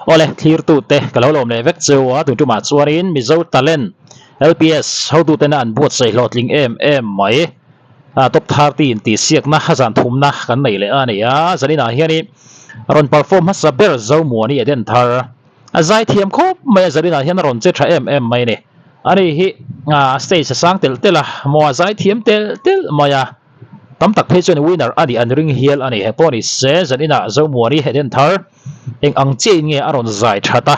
Awle, thlirtute ka lo lawm leh vek cheu a, tun tumah chuanin Mizo Talent LPS hotutena an buatsaih hlawhtling em em mai. Top 30 intihsiakna a zan thumna kan nei leh a ni a, zaninah hianin rawn perform hmasa ber Zomuani Eden Thar a zaithiam khawp mai a, zaninah hian a rawn che tha em em mai a ni. Ani hi stage a sang telh telh a, maw a zaithiam telh telh mai a. Tam tak phei chuan winner a nih an ring hial a ni. He pawh ni se, zaninah Zomuani Eden Thar eng ang chiahin nge a rawn zai that a,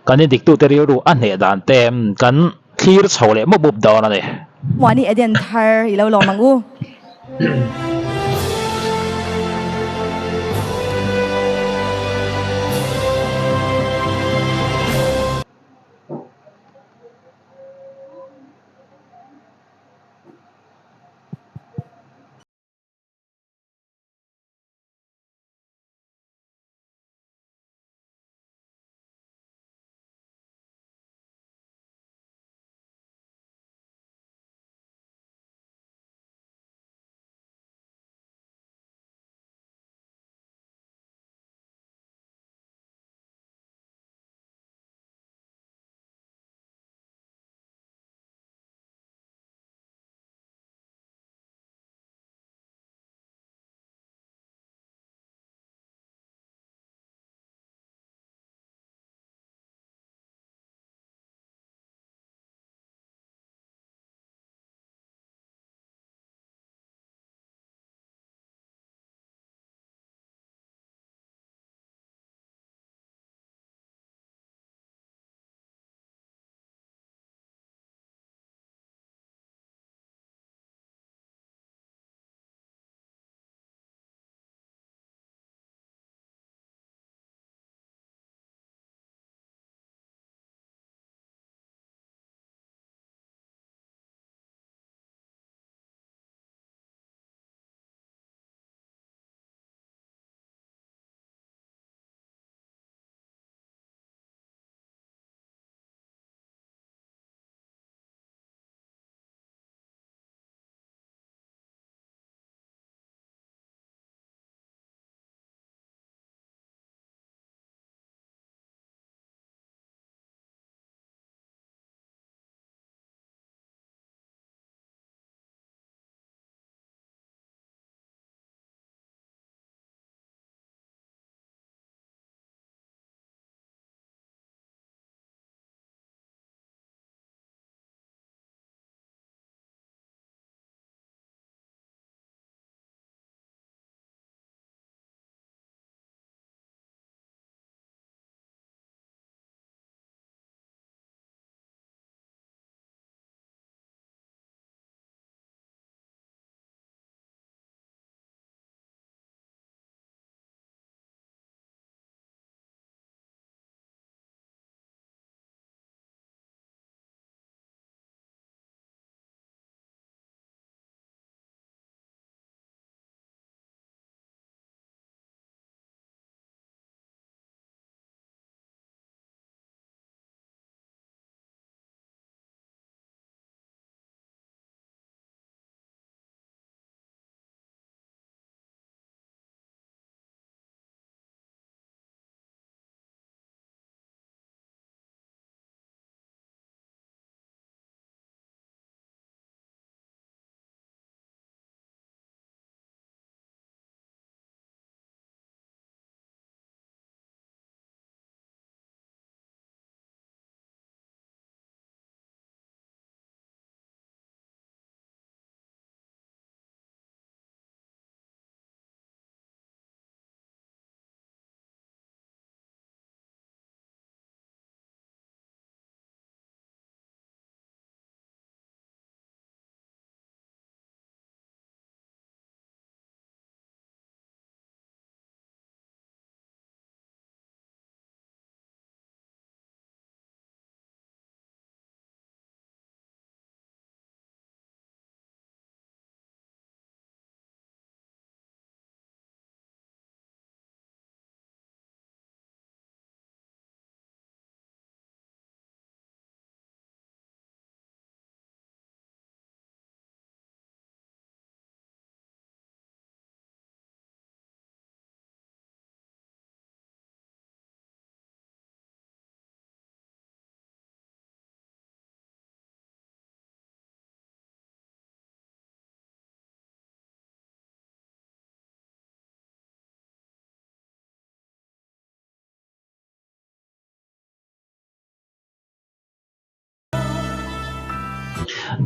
kan indiktute rilru a hneh dan te kan thlir chho leh mup mup dawn a ni. Muani Eden Thar i lo lawm ang u.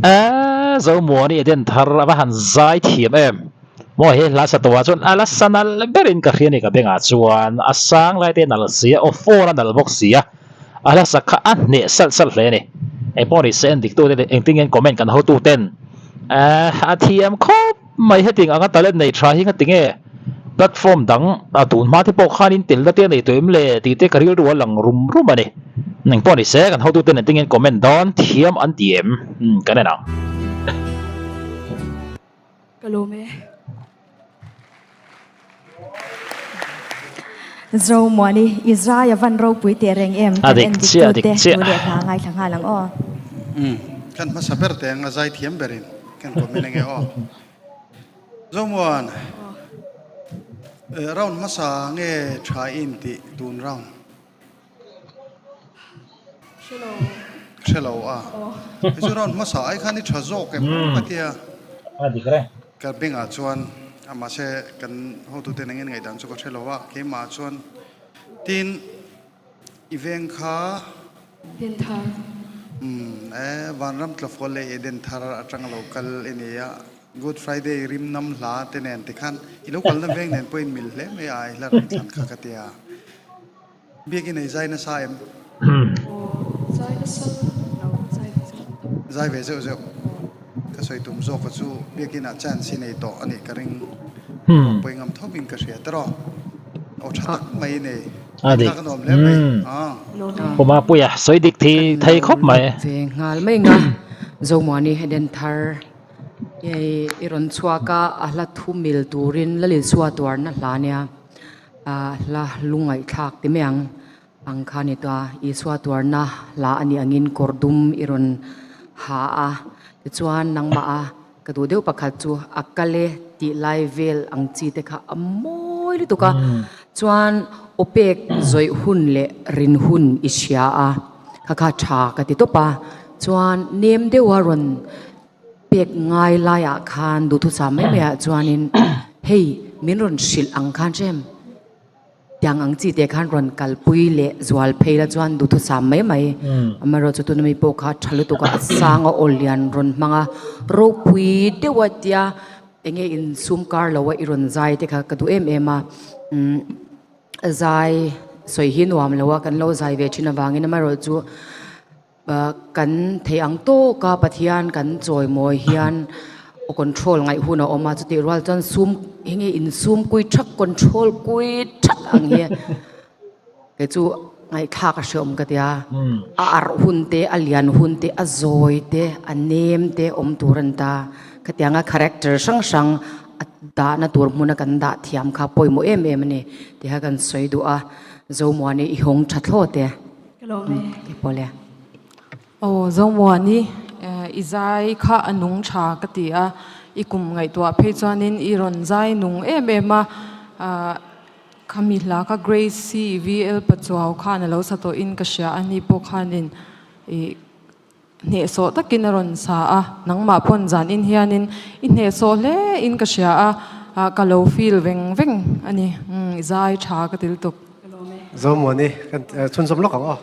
Eee Zomuani Eden thar a va han zai thiam em. Maw he hla sa tawhah chuan a la sa nal berin ka hria a ni ka bengah chuan a sang lai te a nal si a, aw phone a nal bawk si a, a hla sak kha a hneh salh salh hle a ni. Engpawh ni se en dik tute engtin nge an comment kan hotu ten eeh a thiam khawp mai hetiang anga talent nei tha hi ngati nge platform dang a tun hma te pawh khanin telna te a nei tawh em le tih te ka rilru a lang rum rum a ni. Engpawh ni se kan hotu ten engtin nge an comment dawn thiam an ti em kan en ang. Ka lawm e. Zomuani, i zai a van ropui teh reng em? A Kan dik en dik chiah, a dik tute chiah. thu leh hla ngaithla nghal ang aw. Umm, kan hmasa ber teh ang a zai thiam berin kan comment ange aw. Zomuan, round hmasa nge tha i intih tun round? Hre lo a. Hei chu round hmasa ai khan i tha zawk em ka tia. A dik reng. Ka bengah chuan a mahse kan hotute nangin ngaihdan chu ka hre lo a, keimah chuan tin i veng kha Den thar. Umm e Vanram Tlafual leh Eden thar atang lo kal i ni a, Good Friday rim nam hla te nen tikhan i lo kalna veng nen pawhin mil hle mai a i hla rawn thlan kha ka tia. Biakin ei zai nasa em? Aw, zai nasa lo, zai ve zeuh zeuh. Zai ve zeuh zeuh. Ka sawi tum zawk a chu Biakin ah chance i nei tawh a nih ka ring. Ruak pawi ngam thawk in ka hria tawh. Aw tha tak mai i nei. A dik. Ka nuam hle mai. Puma Puia sawi dik thei thei khawp mai. Kan lo lut ve nghal mai nga Zomuani Eden thar i rawn chhuak a, a hla thu mil turin Lalilsua tuarna hla nia. Hla lungngaihthlak ti mai ang ang kha ni tawh a, Isua tuarna hla a nih angin kawr dum i rawn ha a, tichuan nangmah a ka duh deuh pakhat chu a kal e tih lai vel ang chi te kha a mawi lutuk a, chuan aw pek zawih hun leh rin hun i hria a, kha kha tha ka ti tawp a, chuan nem deuha rawn Pek ngai laiah khan duhthusam mai maiah chuanin hei min rawn hrilh ang khan hrem tiang ang chi te khan rawn kalpui leh zual phei la chuan duhthusam mai mai amaherawh chu tuna mi pawh kha tha lutuk a a sang a aw lian rawn hmang a ropui deuh a tia enge insum kar lo a i rawn zai te kha ka duh em em a umm zai sawi hi nuam lo a kan lo zai ve thin avangin amaherawh chu. Kan theih ang tawk a Pathian kan chawimawi hian aw control ngaih hun a awm a, chutih rual chuan sum enge insum kui thak control kui thak ang hi kei chu ngaihthlak a hreawm ka tia, a arh hun te a lian hun te a zawi te a nem te awm tur a ni ta, khatianga character hrang hrang a dahna tur hmuna kan dah thiam kha pawimawh em em a ni tih kha kan sawi duh a, Zomuani i hawng tha thlawt e. Ka lawm e. Ti pawh le. Aw Zomuani i zai kha a nung tha ka ti a, i kum ngaihtuah phei chuanin i rawn zai nung em em a, khami hla kha Grace VL Pachuau khan a lo sa tawhin ka hria a, ni pawh khanin i hnehsawh takin a rawn sa a, nangmah pawn zanin hianin i hnehsawh hle in ka hria a, ka lo feel veng veng a ni, i zai tha ka til tuk. Zomuani kan chhunzawm lawk ang aw.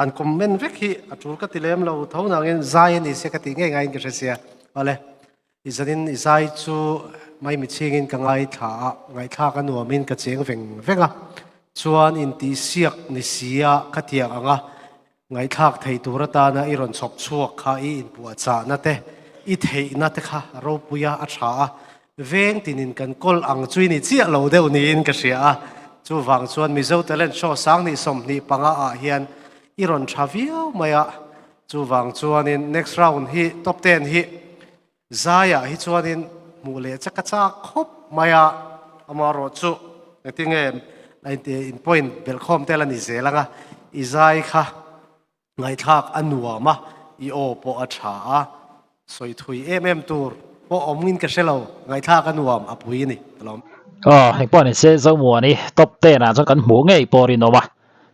An comment vek hi a tul ka ti lem lo tho nangin zai a ni se ka tih ngei ngaiin ka hre sia. Awle, i zanin i zai chu maimi chhingin ka ngaithla a, ngaihthlak a nuamin ka cheng veng veng a. Chuan intihsiak ni sia ka tiang ang a, Ngaihthlak thei tur atana i rawn chhawp chhuak kha i inpuahchahna te, i theihna te kha a ropui a, a tha a, veng tinin kan kawl ang chu i ni chiah lo deuh niin ka hria a. Chuvang chuan Mizo Talent Show 2025 ah hian i rawn tha viau mai a, chuvang chuanin next round hi top ten hi Zaiah hi chuanin hmuh leh che ka chak khawp mai a, amaherawh chu engtinge in point belhkhawm tel a ni zel ang a, i zai kha ngaihthlak a nuam a, i aw pawh a tha a, sawi thui em em tur pawh awm in ka hre lo, ngaihthlak a nuam a pui a ni ka lawm. Aw, engpawh ni se Zomuani top ten ah chuan kan hmuh ngei pawh rinawm a,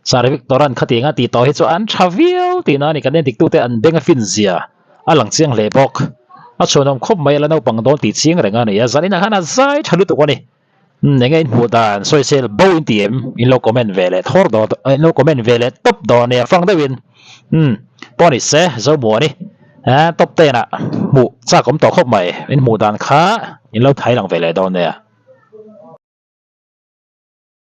Sir Victor-a'n khatiang a tih tawh hi chu an tha viau tihna a ni, kan endiktute an beng a fin zia a lang chiang hle bawk. A chhuanawm khawp mai a la naupang dawn tih chiang reng a ni a, zaninah khan a zai tha lutuk a ni. Umm enge in hmuh dan sawisel bo in ti em? In lo comment ve leh thawr dawn in lo comment ve leh tawp dawn nia fang deuhin. Umm pawh ni se Zomuani. Top ten ah hmuh chak awm tawh khawp mai. In hmuh dan kha in lo thai lang ve leh dawn nia.